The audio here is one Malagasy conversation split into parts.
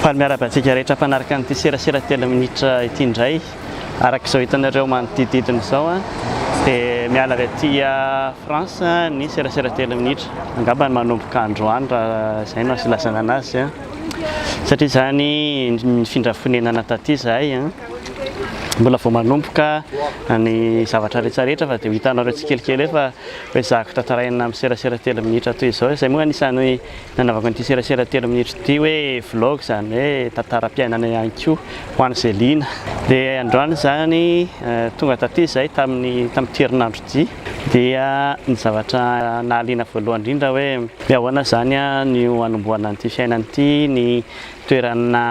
Faly miarahaba antsika rehetra mpanaraka an'ity serasera telo minitra ity indray. Araka izao hitanareo manodidididina izao dia miala avy aty France ny serasera telo minitra. Angamba ny manomboka androany raha izay no azo ilazana anazy. Satria izany nifindra fonenana taty izahay. Mbola vao manomboka ny zavatra rehetra rehetra fa dia ho hitanareo tsikelikely eo fa ho ezahako tantaraina amin'ny serasera telo minitra toy izao. Izay moa anisan'ny nanaovako an'ity serasera telo minitra ity hoe vlog izany hoe tantaram-piainana ihany koa ho an'izay liana. Dia androany izany tonga taty izahay tamin'ny tamin'ity herinandro ity dia ny zavatra nahaliana voalohany indrindra hoe ahoana izany no hanombohana an'ity fiainana ity, ny toerana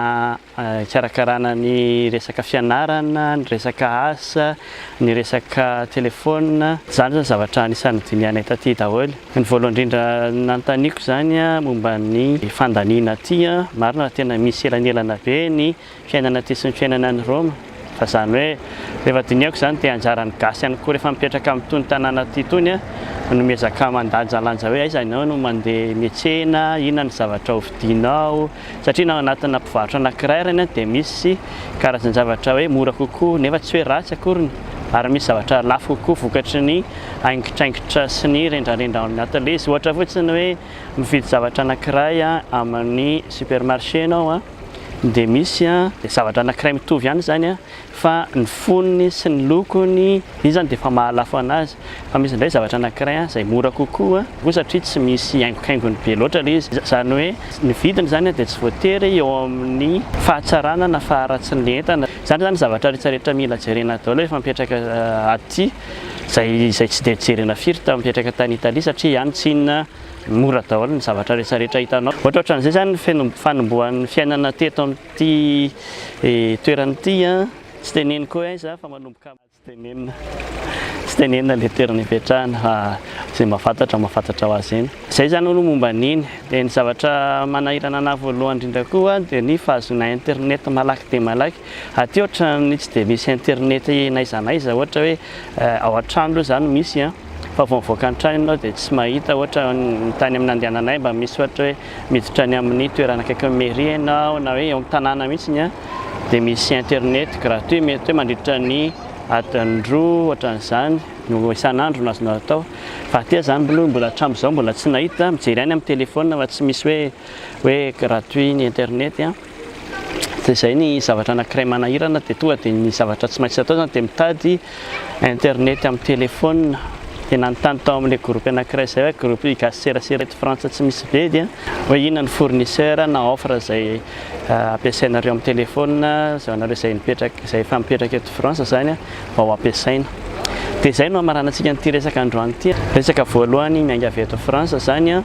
Hikarakarana ny resaka fianarana, ny resaka asa, ny resaka telefaonina. Izany izany zavatra anisan'ny nodinihanay taty daholo. Ny voalohany indrindra nanontaniako izany momba ny fandaniana aty, marina fa tena misy elanelana be ny fiainana aty sy ny fiainana any Roma. Fa izany hoe rehefa dinihako izany dia anjaran'ny gasy ihany koa rehefa mipetraka amin'itony tanàna aty itony no miezaka mandanjalanja hoe aiza ianao no mandeha miantsena, inona ny zavatra hovidianao. Satria na ao anatina mpivarotra anankiray ary anie dia misy karazan-javatra hoe mora kokoa nefa tsy hoe ratsy akoriny ary misy zavatra lafo kokoa vokatry ny haingitraingitra sy ny rendrarendra ao anatin'ilay izy. Ohatra fotsiny hoe mividy zavatra anankiray amin'ny supermarché ianao dia misy zavatra anankiray mitovy ihany izany fa ny fonony sy ny lokony, iny izany dia efa mahalafo anazy, fa misy indray zavatra anankiray izay mora kokoa koa satria tsy misy haingokaingony be loatra ilay izy, izany hoe ny vidiny izany dia tsy voatery eo amin'ny fahatsarana na faharatsin'ilay entana, izany izany zavatra rehetra rehetra mila jerena daholo rehefa mipetraka aty, izay izay tsy dia jerena firy tamin'ny mipetraka tany Italie satria any tsinona mora daholo ny zavatra rehetra rehetra hitanao, ohatrohatran'izay izany ny fanombohan'ny fiainana teto amin'ny. Ity toerana ity an, tsy teneniko hoe aiza fa manomboka tsy tenenina, tsy tenenina ilay toerana ipetrahana fa izay mahafantatra mahafantatra ho azy eny. Izay izany aloha momba an'iny. Dia ny zavatra manahirana anahy voalohany indrindra koa dia ny fahazoana internet malaky dia malaky. Aty ohatran'ny tsy dia misy internet n'aiza n'aiza, ohatra hoe ao an-trano aloha izany misy an, fa vao mivoaka ny trano ianao dia tsy mahita, ohatra ny tany amin'ny nandehananay mba misy ohatra hoe Miditra any amin'ny toerana akaikin'ny mairie ianao na hoe eo amin'ny tanàna mihitsy dia misy internet gratuit mety hoe mandritra ny adiny roa ohatran'izany no isan'andro no azonao atao. Fa aty izany aloha mbola hatramin'izao mbola tsy nahita, mijery ihany amin'ny téléphone fa tsy misy hoe hoe gratuit ny internet. Dia izay ny zavatra anankiray manahirana dia tonga dia ny zavatra tsy maintsy atao izany dia mitady internet amin'ny téléphone. Dia nanontany tao amin'ilay groupe anankiray izay hoe groupe gasy serasera eto Frantsa tsy misy bedy hoe inona ny fournisseur na offre izay ampiasainareo amin'ny téléphone izay anareo izay mipetraka izay efa mipetraka eto France izany mba ho ampiasaina. Dia izay no hamaranantsika an'ity resaka androany ity. Resaka voalohany miainga avy eto France izany.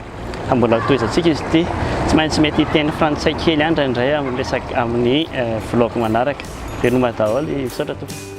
Fa mbola ho tohizantsika izy ity. Tsy maintsy mety hiteny frantsay kely ihany indraindray amin'ny resaka amin'ny vlog manaraka. Veloma daholo, misaotra tompoko.